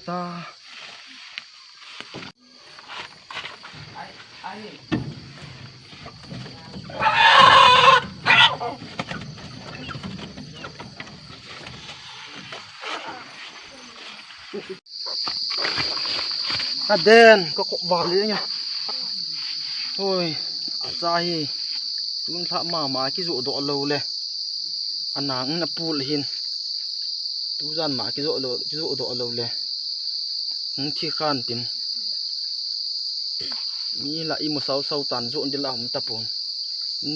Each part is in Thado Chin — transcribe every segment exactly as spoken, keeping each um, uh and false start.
ta. Aden, ka kop val le nge. Hoi, acha hi. Tun lha mama kijoh doh lou le. Anang in apul hin. Tujan ma kijoh lou, kijoh doh lou le. Hung thi khan tin. Mi la imu sau sau tan joh ding la hum tapon.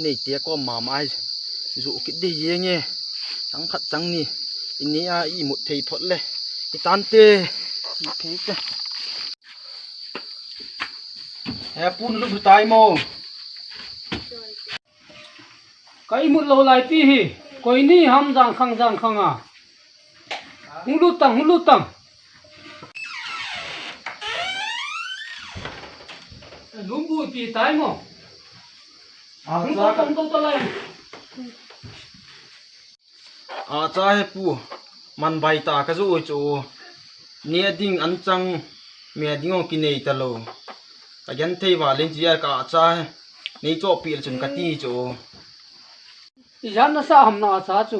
Neite kom mama hi. Joh kit ding jeng e. Chang khat chang ni. Ini a imut thei phot le. Itante. Thei te. He pu, nalut tai mo? Ka imut lou lai ti hi. Koi ni ham jang khang jang khang a. Hung lut tang, hung lut tang. Lungbu ti tai mo. Hung lut tang to to lai. Acha he pu, man bai ta ka joh chu. Ne ding an chang, me ding ong kinei ta lou. Ka gen thei va len chi a ka acha he. Nei cho pi le chun ka ti chu. Ijat nasa ham na acha chu.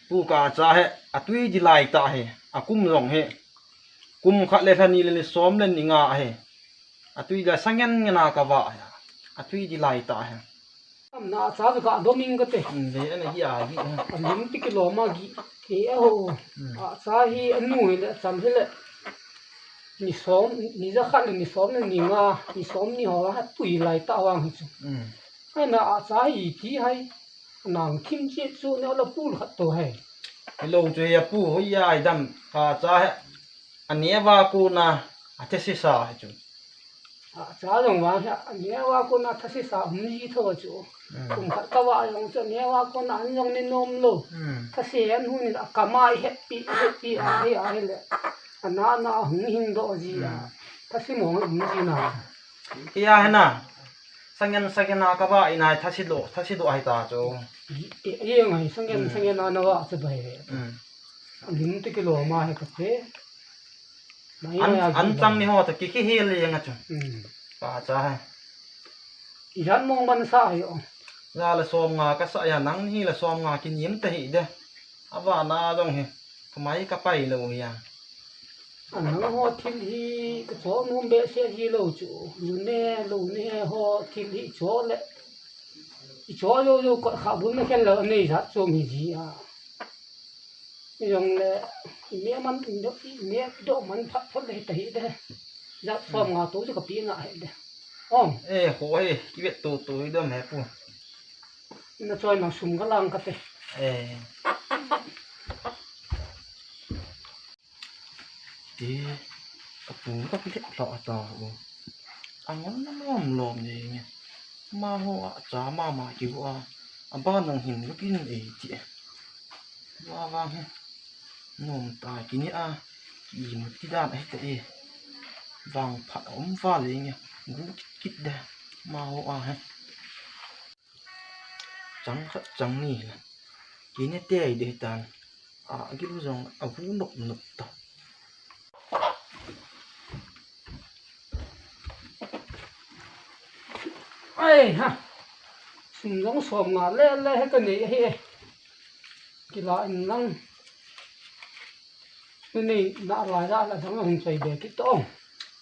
Pu ka acha he, atui di lai ta he, akum jong he. Kum khat le lha ni le ni som le ni nga he. Atui di lai sangen ngen a ka va he. Atui di lai ta he. Am na acha chu ka doming ka te. Hmm, ve ana hi a hi. Alim ti kilo ma gi. Ke a ho. Hmm. Acha hi anu hi le cham hi le. Ni som, ni ja khat le ni som le ni nga, ni som ni ho la ha tui lai ta vang hi chu. Hmm. Ana acha hi ti hai. Nang thim chi chu ne la pul khat to hai. Hello chu ya pu, hoi ya ai dam. Ka acha he. Ane va ko na, athe si sa he chu. Acha jong vang hi, ane va ko na thasi sa um ji tho chu. Hmm. Kum khat ka va jong chu, ane va ko na an jong ni nom lou. Hmm. Thasi an hun in a kama i happy, happy a hi a hi le. Ana na hung hing doh ji a. Hmm. Thasi mo um ji na. Hi a hi na. Sangen, sangen a ka va i na thasi doh, thasi doh a hi ta chu. I, i, i ngai sangen, hmm, sangen a na va chu bai ve. Hmm. Lim te kilo ma he ka te. Mai an, mai a an chang ni ho ta ki ki hi le yang a chu. Hmm. Pa cha hai. Ijat mong ban sa hai o. Ja le som nga ka sa ya nang hi le som nga ki nim ta hi de. Ava na jong hi. Kamai ka pai lou hi a. An nang ho thil hi ka cho nom be se hi lou chu. Lu ne, lu ne ho thil hi cho le. I cho jo jo ko kha bul na ken lou nei jat cho mi ji a. Jong le, i me man, i me do man phat phat le ta hi de. Jat som nga to ju ka pi nga he de. Ong. Eh, ho he, ki vet to to i dam he pu. Na choi na sum ka lang ka te. Eh. Ti, ka pu ka pi lek lha ta u. Angon na lom lom ni nge. Ma ho acha mama ki u a. Aba nang hin lu kin e ti. Wa wa he. Nom ta ki ni a. Ki mu ti dan ai ta e. Vang phat om va le nge. Gu kit kit de. Ma ho a he. Chang khat chang ni la. Kine te ai de tan. A, a gil jong a vu nop nop ta. Ai ha. Sum jong som nga le le he ka nei he. Kila in lang. Nei na lai la la dang hung choi be kit to.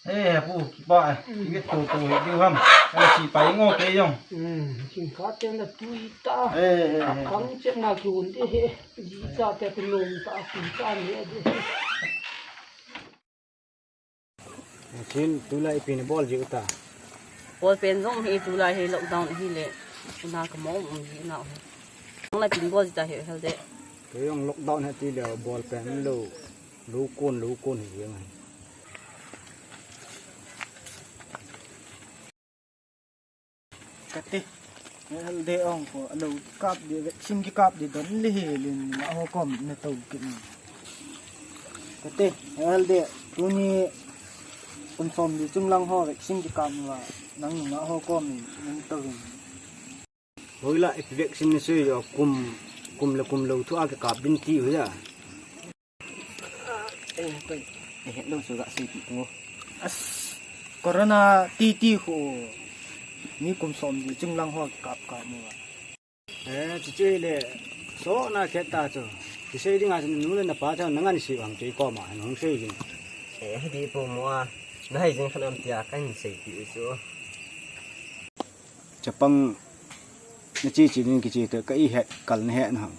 Eh, pu, kipa, eh. Mm. Kipa to to, eh, diu ham. Eh, si pai ngo ke yong. Mm, kin ka te na tui ta. Eh, eh, eh. Kang che na ki un de he. Ji cha te ku nom ta, ku cha ne de. Sin, tulai ipi na bol ji u ta. Bol pen jong hi tulai hi lockdown hi le. Na ka mong um ji na. Nang lai pin bol ji ta he hel de. Ke yong lockdown he ti le bol pen lo. Lu kun, lu kun hi yang. Kate. Hel de ong ko, alo kap de, vaccine ki kap de, don le he, lin, na ho kom, na to ki ni. Kate, hel de, tuni, kum som di chung lang ho, vaccine ki kap wa, nang na ho kom, nang to ni. Hoila, ipi vaccine ni sui yo, kum, kum le kum lo thu a ki kap din ti ho ya. Eh, Ehe, lo chu ga sei ti ngo. As, corona titi khu mi kum som di chung lang ho kap kap mo. Eh, chiche le, so na keta chu. Chisei dinga chu nu le napa chu nangan si ang ti ko ma, nung sei jing. Eh, hiti pu mo a. Na hai jing khan am tia kan sei ti chu. Chapang na chi chi ding kichi te ka i het kal na het na hang.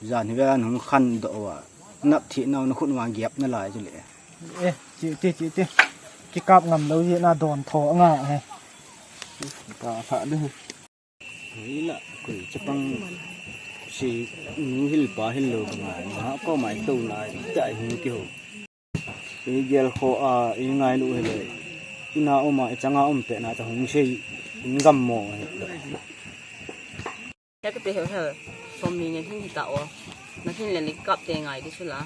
Jan hi vela nung khan do wa. Nap thi nau na khun wa giap na lai chu le. Eh, chi ti chi ti. Ki kap ngam lo ji na don tho nga he. Ka pha de. Hila kul chapang si nu hil pa hil lo ka ngai. Ha ko mai to na ta hi ki ho. I gel kho a, i ngai lu hele. Ina um a, i changa um te na ta hung sei, in gam mo he. He ka te he he, som mi ne hin hi ta o. Na hin le ni kap te ngai di sula.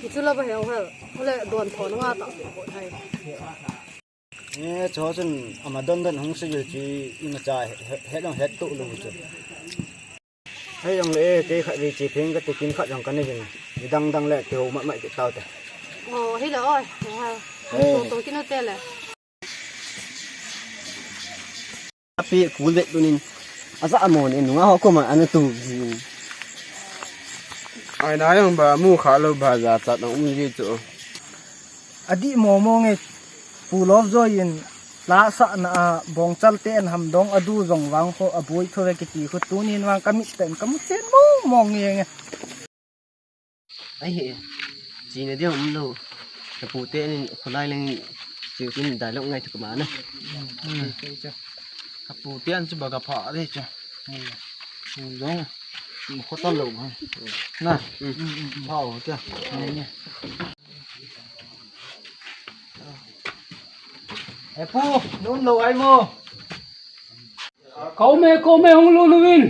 Ki sula ba he he, ole don tho na nga ta ko thai. Eh, cho chun ama don don hung sei chi, i ma cha he, he, he dong he tu lu chu. Hei jong le, eh, kei khat vei chi pheng ka ti kin khat jong ka nei vin. Ni dang dang le, kihou mat mat kit tau te. Oh, hi le oi. Oh, ha. Eh. To, to kin u te le. Api kul vet tunin. Aza amo ni nunga ho ko ma ana tu ji. Ai na jong ba mu kha lo ba ja chat na um ji chu. Adih momo nge pu lom joiyin la sahna a bongchal te an ham dong adu jong vang kho a boi tho ve kiti kho tunin vang ka mit ten ka mu chen momo nge nge. Ai he, chi na dia um lo. Ka pu te nin kholai leng chi tin dai lo ngai thu ka ma na. Hmm. Ka pu te an chu ba ka pha de chu. Hmm. Jong. Kho ta lo ba. Na. Hmm. Pha o tia. He pu, num lo ai mo. Kau me, kau me hung lu lu vin.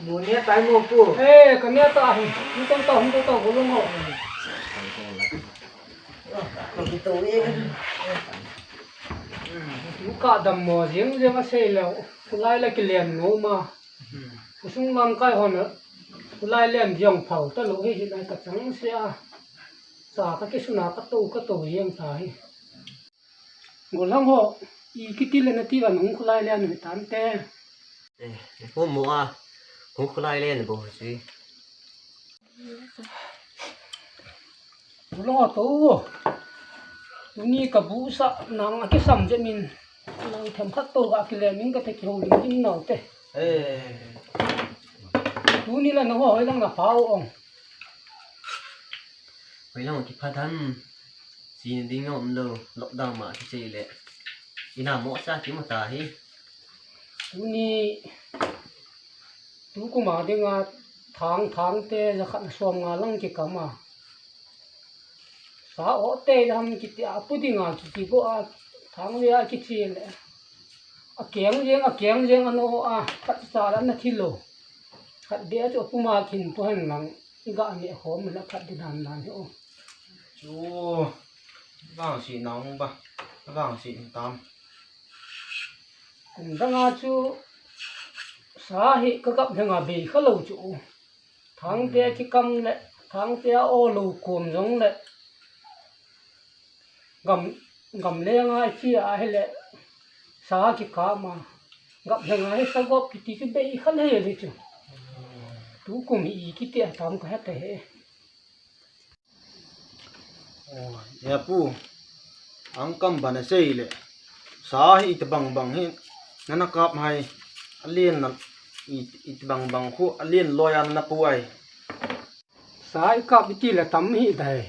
Mo ne tai mo pu. Eh, ka ne ta hi. Hung to ta, hung to ta, ko lo mo. Ko ki to e. Lu ka dam mo, jeng jeng a sei lo. Kholai la ki len no ma. Khosung lamkai hon a, kholai lem jong phau ta lo hi, hi lai ka chang sia. Sa ka kisun a ka to, ka to jeng ta hi. Gollhang ho, i kiti le na ti van hung kholai lem hi tan te. Eh, ko mo a, hung kholai lem bo si. Lo to. Tuni ka bu sa nang a kisam je min. Nang them khat to ka kile min ka te ki ho ling din nau te. Eh. Tuni la nang ho hoi lang na pau ong. Hoi lang ki pha tham. Sin ding um lo. Lockdown ma ki sei le. Ina mo sa ki mo ta hi. Tuni, tu kuma dinga thang, thang te jakhat na som nga lang kikam a. Sa o te ham kiti a pu dinga kiki go a thang le a kichi le. A keng jeng, a keng jeng a no a khat sa la na thi lo. Khat dia chu pu ma kin pu hen lang i ga ne khom la khat di dan dan hi o. Chu vang si nang ba, vang si tam. Kum danga chu sa hi ka kap henga bei kha lo chu. Thangte a kikam le, thangte a o lo kum jong le. Gam, gam lenga chi a hele sa kikam a. Gam henga hi sa gop kiti chu bei kha le le chu. Tu kum hi i kiti a tam ka he te he. Oh, ya pu, ang kam bana sei le, sa hi ita bang bang hi, nana kap hai, alen na, i, ita bang bang khu, alen loya nana pu ai. Sa i kap iti le tam hi dai.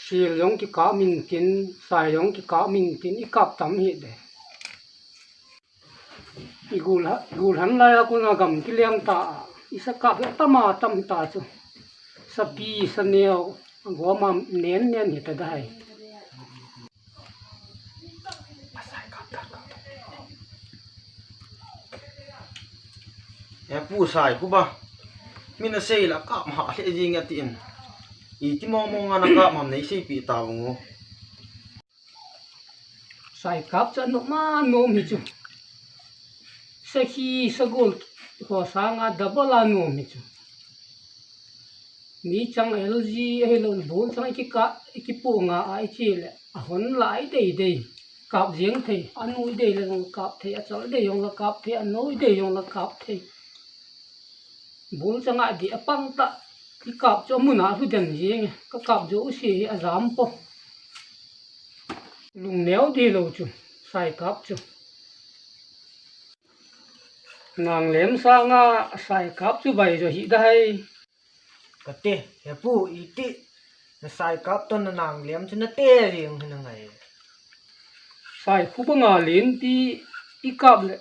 Sil jong ki kap min tin, sai jong ki kap min tin, i kap tam hi dai. I gul ha, gul han lai a kuna gam kiliang ta, i sa kap hi tama tam ta chu. Sapi, saneo, goma nen nen hi ta dai. E pu sai ku ba. Mina sei la kap ha le jing atin. I ti mo mo nga na kap mam nei sei pi ta ngo. Sai kap cha no ma no mi chu. Sakhi sagol Kho sanga double a nom hi chu. Mi chang L G ahilou, bul chang ikikap, ikipoh nga a iche le, ahon la idei dei. Kap jeng thei, anu idei le jong kap thei, achal idei jong la kap thei, anu idei jong la kap thei. Bul chang a di apang ta, ikap chu amun a lhu den jeng, kakap jou u se hi ajam po. Lungneo di lou chu, sai kap chu. Nang lem sanga sai kap chu bai jo hi dai. Kate, he pu, iti, na sai kap toh na nang lem chu nate jeng hi nangai. Sai khu banga len ti ikap le,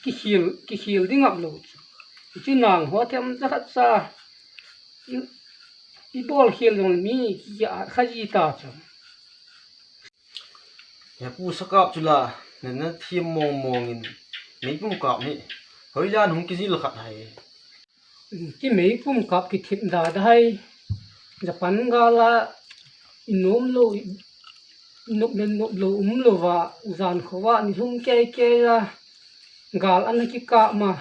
kikhel, kikhel ding aum lou chu. Hichu nang ho them cha khat cha, i, ibol khel jong mi kia kha ji ta chu. He pu, sa kap chu la, na, na thim mong mong in, meipum kap hi, hoilan hung kijil khat hai. Ki meipum kap kithip da dai. Japan gal a, inom lou, i, inop le nop lou um lou va, jan kho va, ni lhum kei kei a, gal ana kikap ma.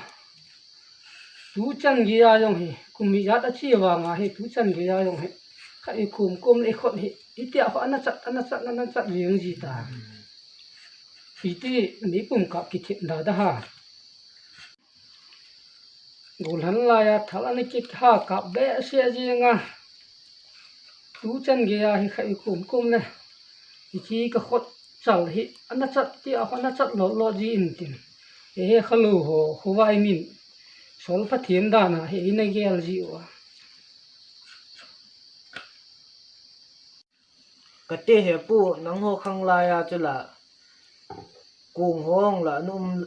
Tu chan gei a jong hi, kum ijat a che vanga hi, tu chan gei a jong hi. Kha i kum kum le i khot hi, itia ho ana chat, ana chat, ana chat jeng ji ta. Hiti meipum kap kithip da da ha. Golhang lai a thal ana kiha kap behseh jeng a. Tu chan gei a hi kha i kum kum le. Hiche ka khot chal hi, ana chat ti a, ana chat lo lo ji in tin. He he kha lou ho, khovai min. Sol Pathen dan a hi, ina gel ji u a. Kate, he pu, nangho khang lai a chu la, kong ho la, ana um,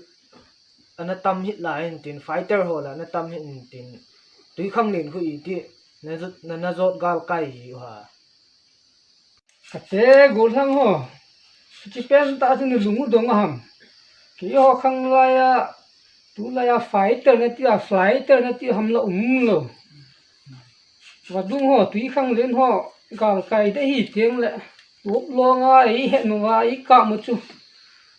ana tam hih lai in tin, fighter ho la, ana tam hih in tin. Tui khang len khu iti, na jot, na, na jot gal kai ji u ha. Kate, golhang ho, hiche pen ta chu ni lung u dong a ham. Keiho khang lai a, tulai a fighter nati a, fighter nati ham la um lou. Vadung ho, tui khang len ho, gal kai ding hi teng le, tup long a, i het nu a, i kap mu chu.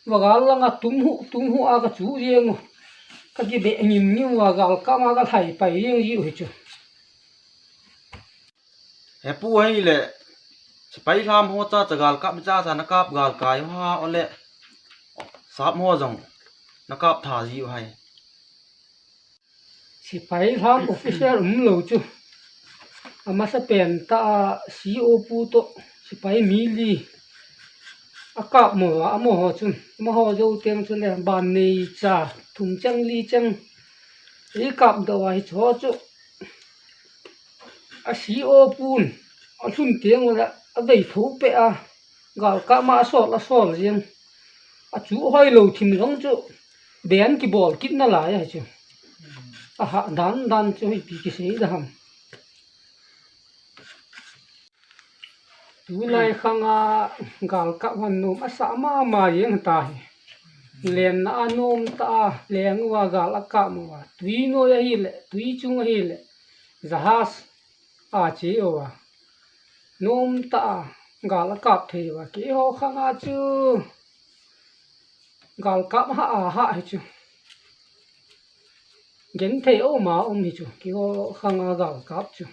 Vagal lang a tum hu, tum hu a ka chu jeng u. Ka kibeh ngim ngim u a, gal kap ma ka lhai pai jeng ji u hi chu. He pu, hei le, sepai lham ho cha cha gal kap cha cha na kap gal kai u ha, o le, sap ho jong na kap tha ji u hai. Sepai lham officer um lou chu. Amasa pen ta a C O pu toh sepai mi li. A kap mo a, amaho chun. Amaho jou teng chun le ban nei cha, thum chang li chang. I kap doh a hicho chu. A C O pun. A lhun teng le a vei tho pe a. Gal kap ma a sol, a sol jeng. A chu hoi lou thim jong chu. Den kibol kit na lai a chu. A ha dan dan chu ipi kisei da ham. Tulai khang a gal kap hon nom asa mama jeng ta hi. Lenna a nom ta a, leng uva gal a kap uva. Tui noi ahi le, tui chung ahi le. Jahaz a che uva. Nom ta a, gal a kap thei uva. Keiho khang a chu. Gal kap ha a ha hi chu. Gen thei o ma um hi chu. Keiho khang a gal kap chu.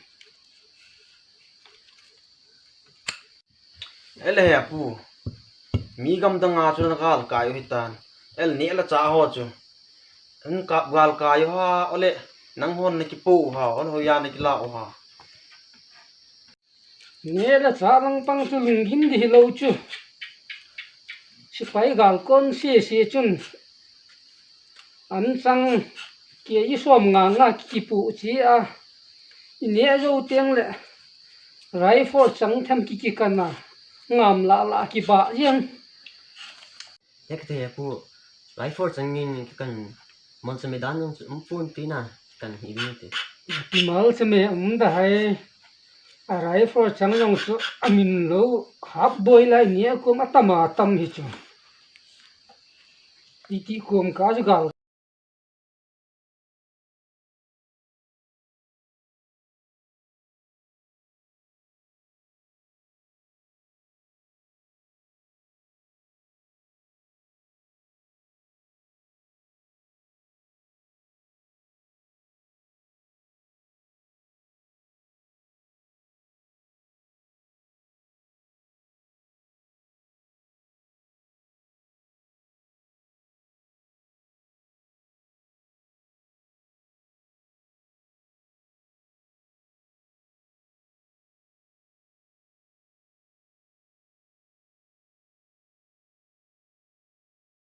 Ele he pu. Mi gam dang a chu na gal kai u hi tan. El ni ele cha ho chu. An kap gal kai u ha, ole nang hon na kipo u ha, hon hoiya na kila u ha. Neh le chah lang pang chu lunggim di hilou chu. Sepai gal kon sese chun. An chang kei som nga nga kipu chi a. I neh jou teng le. Rifle chang them kikikan a. Ngam la la kiba jeng. Hekte he pu, rifle chang ngin kikan malchame dan jong chu um pon tina, kikan hi ding te. Malchame um da hai, a rifle chang jong chu amin lou, hap boi lai ni a kum atam atam hi chu. Iti kum ka chu gal